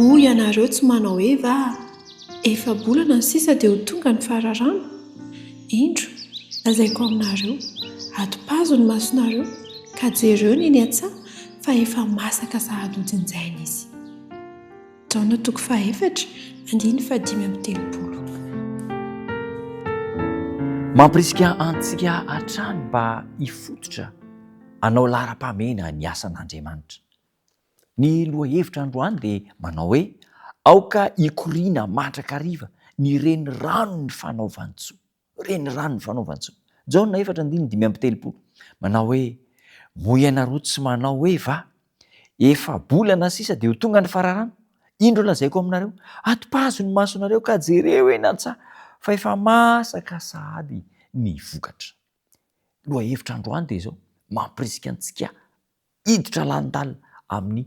Moa ianareo tsy manao hoe va, Efa-bolana no sisa dia ho tonga ny fararano? Indro, lazaiko aminareo, atopazo ny masonareo, ka jereo ny eny an-tsaha, fa efa masaka sahady hojinjaina izy. Jaona toko fahaefatra, andininy fahadimy amby telopolo. Mampirisika antsika hatrany mba hifototra hanao laharam-pahamehana ny asan'Andriamanitra. Ny lohahevitra androany dia manao hoe Aoka hikoriana mandrakariva ny reniranon'ny fanaovan-tsoa. Reniranon'ny fanaovan-tsoa. Jaona efatra andininy 35 manao hoe Moa ianareo tsy manao hoe va, Efa-bolana sisa dia ho tonga ny fararano? Indro lazaiko aminareo, atopazo ny masonareo ka jereo eny an-tsaha, fa efa masaka sahady ny vokatra. Lohahevitra androany dia izao, mampirisika antsika hiditra lalindalina amin'ny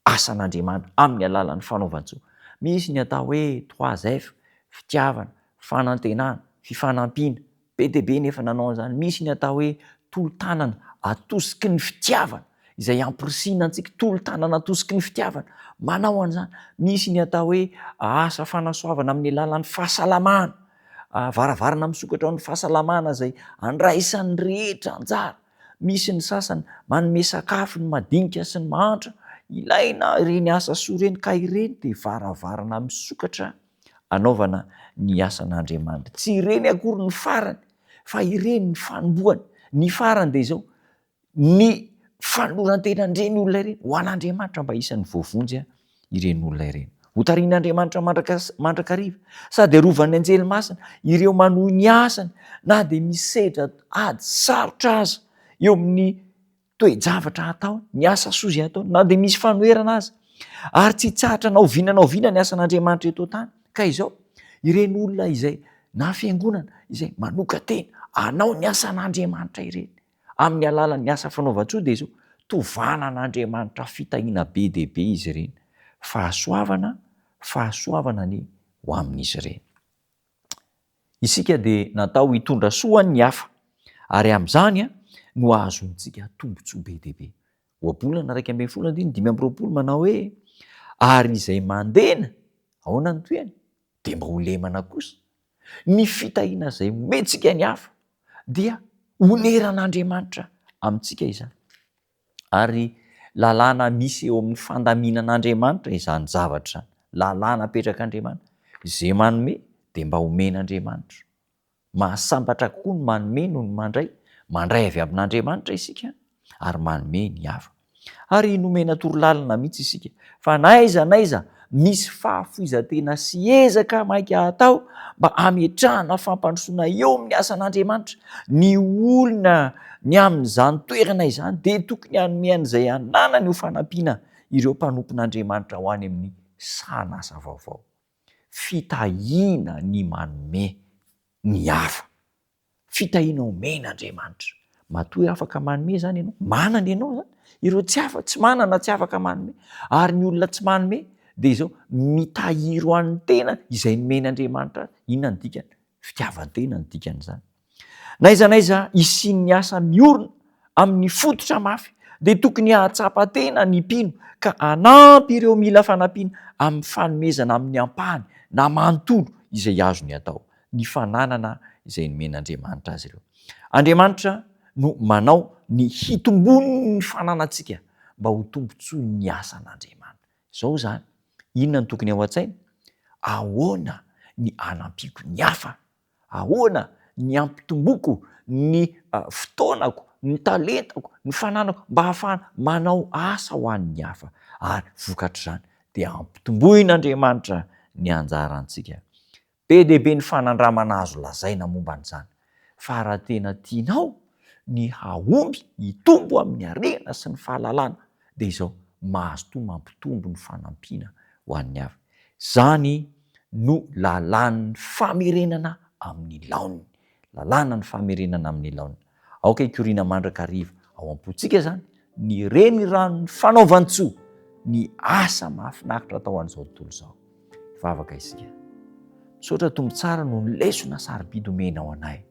asan'Andriamanitra amin'ny alalan'ny fanaovan-tsoa. Misy ny atao hoe trois F, fitiavana, fanantenana, fifanampiana. Be dia be ny efa nanao an'izany. Misy ny atao hoe tolo-tanana atosiky ny fitiavana, izay ampirisihina antsika, tolo-tanana atosiky ny fitiavana, manao an'izany. Misy ny atao hoe asa fanasoavana amin'ny alalan'ny fahasalamana, varavarana misokatra ho an'ny fahasalamana izay andraisan'ny rehetra anjara. Misy ny sasany manome sakafo ny madinika sy ny mahantra, ilaina ireny asa soa ireny ka ireny dia varavarana misokatra anaovana ny asan'Andriamanitra. Tsy ireny akory ny farany fa ireny ny fanombohany. Ny farany dia izao, ny fanoloran-tenan'ireny olona ireny ho an'Andriamanitra mba isan'ny voavonjy ireny olona ireny. Hotarihin'Andriamanitra mandrakariva sady arovan'ny anjely masina ireo manohy ny asany na dia misedra ady sarotra aza eo amin'ny toe-javatra ataony, ny asa soa izay ataony, na dia misy fanoherana aza. Ary tsy hitsahatra na oviana na oviana ny asan'Andriamanitra eto an-tany. Ka izao, ireny olona izay na fiangonana izay manokan-tena hanao ny asan'Andriamanitra ireny, Amin'ny alalan'ny asa fanaovan-tsoa dia izao, tovanan'Andriamanitra fitahiana be dia be izy ireny. Fahasoavana, fahasoavana anie ho amin'izy ireny. Isika dia natao hitondra soa ho an'ny hafa, ary amin'izany no ahazoantsika tombontsoa be dia be. Ohabolana 11 andininy 25 manao hoe, Ary izay mandena, ahoana ny tohiny? Dia mba ho lemana kosa. Ny fitahiana izay omentsika ny hafa dia oneran'Andriamanitra amintsika izany. Ary lalàna misy eo amin'ny fandaminan'Andriamanitra izany zavatra izany. Lalàna apetrak'Andriamanitra. Izay manome dia mba omen'Andriamanitra. Mahasambatra kokoa ny manome noho ny mandray. Mandray avy amin'Andriamanitra isika ary manome ny hafa. Ary nomena torolalana mihitsy isika fa na aiza na aiza misy fahafoizan-tena sy ezaka maika atao mba hametrahana fampandrosoana eo amin'ny asan'Andriamanitra, ny olona ny amin'izany toerana izany dia tokony hanome an'izay ananany ho fanampiana ireo mpanompon'Andriamanitra ho any amin'ny sahan'asa vaovao. Fitahiana ny manome ny hafa. Fitahiana omen'Andriamanitra. Matoa afaka manome izany ianao, manana ianao izany. Ireo tsy afa, tsy manana tsy afaka manome. Ary ny olona tsy manome dia izao, mitahiry ho an'ny tena izay nomen'Andriamanitra azy. Inona ny dikany? Fitiavan-tena ny dikan'izany. Na aiza na aiza hisian'ny asa miorina amin'ny fototra mafy dia tokony hahatsapa tena ny mpino ka hanampy ireo mila fanampiana amin'ny fanomezana amin'ny ampahany na manontolo izay azony atao, ny fananana izay nomen'Andriamanitra azy ireo. Andriamanitra no manao ny hitombon'ny fananantsika mba ho tombontsoan'ny asan'Andriamanitra. Izao izany, inona no tokony ao an-tsaina? Ahoana ny hanampiako ny hafa Ahoana ny hampitomboko ny fotoanako, ny talentako, ny fananako mba hahafahana manao asa ho an'ny hafa? Ary vokatr'izany dia hampitomboin'Andriamanitra ny anjarantsika. Be dia be ny fanandramana azo lazaina momba an'izany. Fa raha tena tianao ny hahomby hitombo amin'ny harena sy ny fahalalana dia izao, mazotoa mampitombo ny fanampiana ho an'ny hafa. Izany no lalàn'ny famerenana amin'ny laoniny. Lalànan'ny famerenana amin'ny laoniny. Aoka hikoriana mandrakariva ao am-pontsika izany ny reniranon'ny fanaovan-tsoa, ny asa mahafinaritra atao an'izao tontolo izao. Hivavaka isika. Misaotra Tompo tsara noho ny lesona sarobidy omenao anay.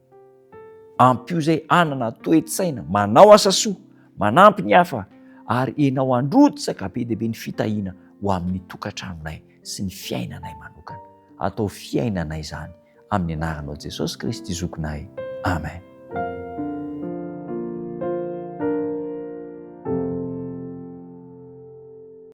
Ampio izay hanana toe-tsaina manao asa soa, manampy ny hafa ary enao handrotsaka be dia be ny fitahiana. ho amin'ny tokantranonay sy ny fiainanay manokana. Atao fiainanay izany amin'ny anaranao Jesosy Kristy Zokinay. Amen.